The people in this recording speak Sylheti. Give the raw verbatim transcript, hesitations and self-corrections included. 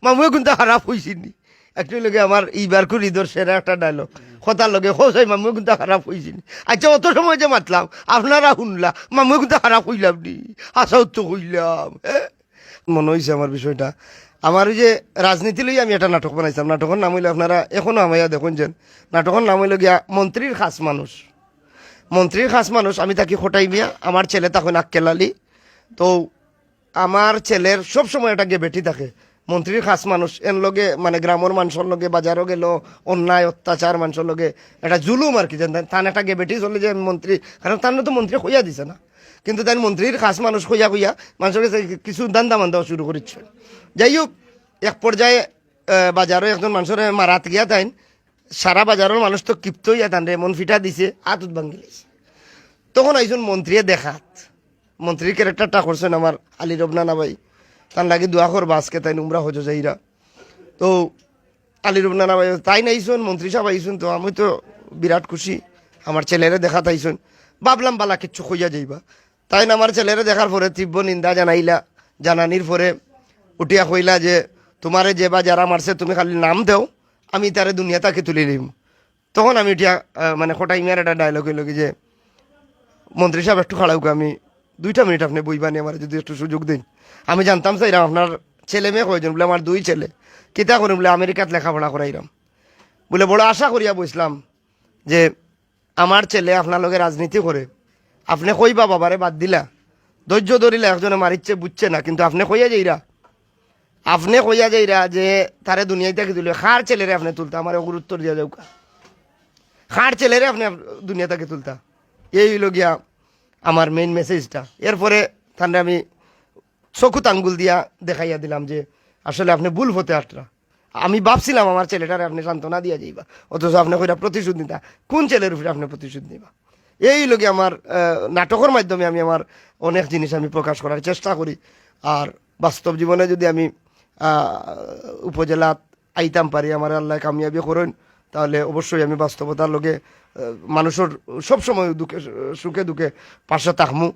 মামুয়ে কুন্তা খারাপ কইছইন নি? একটু লগে আমার ইবার কুড়িদর সেরা একটা ডায়লগ, কথার লগে, "কও চাই মামুয়ে কুন্তা খারাপ কইছইন নি?" আচ্ছা, অত সময় যে মাতলাম, আপনারা হুনলা, মামুয়ে কুন্তা খারাপ কইলাম নি? হাছাউ তো কইলাম। হ্যাঁ, মনো অইছে আমার বিষয়টা। আমার ওই যে রাজনীতি লইয়া আমি একটা নাটক বানাইছিলাম, নাটকর নাম অইলো, আপনারা এখনো হামাইয়া দেখইন যেন, নাটকর নাম অইলো গিয়া মন্ত্রীর খাছ মানুষ। মন্ত্রীর খাছ মানুষ, আমি থাকি কটাই মিয়া, আমার ছেলে থাকইন আক্কেল আলী। তো আমার ছেলের সব সময় একটা গেবেটি থাকে। মন্ত্রীর খাছ মানুষ, এন লগে মানে গ্রামর মানষর লগে, বাজারো গেলো, অন্যায় অত্যাচার মানষর লগে, একটা জুলুম আর কি, যেন তান একটা গেবেটি চলে যে আমি মন্ত্রী, কারণ তান তো মন্ত্রী কইয়া দিছে না, কিন্তু তাইন মন্ত্রীর খাছ মানুষ কইয়া কইয়া মানষর গেছে কিছু ধান্দা মান্দা শুরু করিছে। যাই হোক, এক পর্যায়ে আহ, বাজারো একজন মানষরে মারাত গিয়া তাইন, সারা বাজারর মানুষ তো ক্ষিপ্ত অইয়া তানরে এমন ফিটা দিছে, আত উত ভাঙ্গি লাইছে। তখন আইছইন মন্ত্রীয়ে দেখাত, মন্ত্রীর ক্যারেক্টারটা করছইন আমার আলী রব নানা ভাই। তান লাগি দোয়া করবা, আজকে তাইন উমরা হজো যাইরা। তো আলী রব নানা ভাই তাইন আইছইন, মন্ত্রী সাব আইছইন, তো আমি তো বিরাট খুশি, আমার ছেলেরে দেখাত আইছইন। ভাবলাম বালা কিচ্ছু কইয়া যাইবা। তাইন আমার ছেলেরে দেখার পরে তীব্র নিন্দা জানাইলা, জানানির পরে উঠিয়া কইলা যে, "তুমারে যে বা যারা মারছে তুমি খালি নাম দেও, আমি তারে দুনিয়া থাকি তুলি নিমু।" তখন আমি উঠিয়া, আহ, মানে কটাই মিয়ার একটা ডায়লগ অইলো কি যে, "মন্ত্রী সাব একটু খাড়াউক্কা, আমি দুইটা মিনিট আপনে বইবানি, আমারে যদি একটু সুযোগ দেইন। আমি জানতাম চাইরাম আপনার ছেলে মেয়ে কয়জন?" বুলে, "আমার দুই ছেলে।" "কিতা করইন?" বুলে, "আমেরিকাত লেখাপড়া করাইরাম।" বুলে, "বড় আশা করিয়া বইছলাম যে আমার ছেলে আপনার লগে রাজনীতি করে, আপনে কইবা বাবারে বাদ দিলা, ধৈর্য ধরিলা, একজনে মারিচ্ছে বুঝছে না, কিন্তু আপনে কইয়া যাইরা, আপনে কইয়া যাইরা যে তারে দুনিয়া থাকি তুলে, কার ছেলেরে আপনে তুলতা, আমারে অগুর উত্তর দিয়া যাউক্কা, কার ছেলেরে আপনে দুনিয়া থাকি তুলতা।" এই অইলো গিয়া আমার মেইন মেসেজটা। এরপরে তানরে আমি চকুত আঙ্গুল দিয়া দেখাইয়া দিলাম যে আসলে আপনে ভুল পথে আটরা। আমি ভাবছিলাম আমার ছেলেটারে আপনে সান্ত্বনা দিয়া যাইবা, অথচ আপনে কইরা প্রতিশোধ নিতা। কোন ছেলের উপরে আপনে প্রতিশোধ নিবা? এই অইলো গিয়া আমার, আহ, নাটকর মাধ্যমে আমি আমার অনেক জিনিস আমি প্রকাশ করার চেষ্টা করি। আর বাস্তব জীবনে যদি আমি, আহ, উপজেলাত আইতাম পারি, আমারে আল্লায় কামিয়াবি করইন, তাহলে অবশ্যই আমি বাস্তবতার লগে, আহ, মানষর সব সময় দুঃখে সুখে দুঃখে পাশে থাকমু।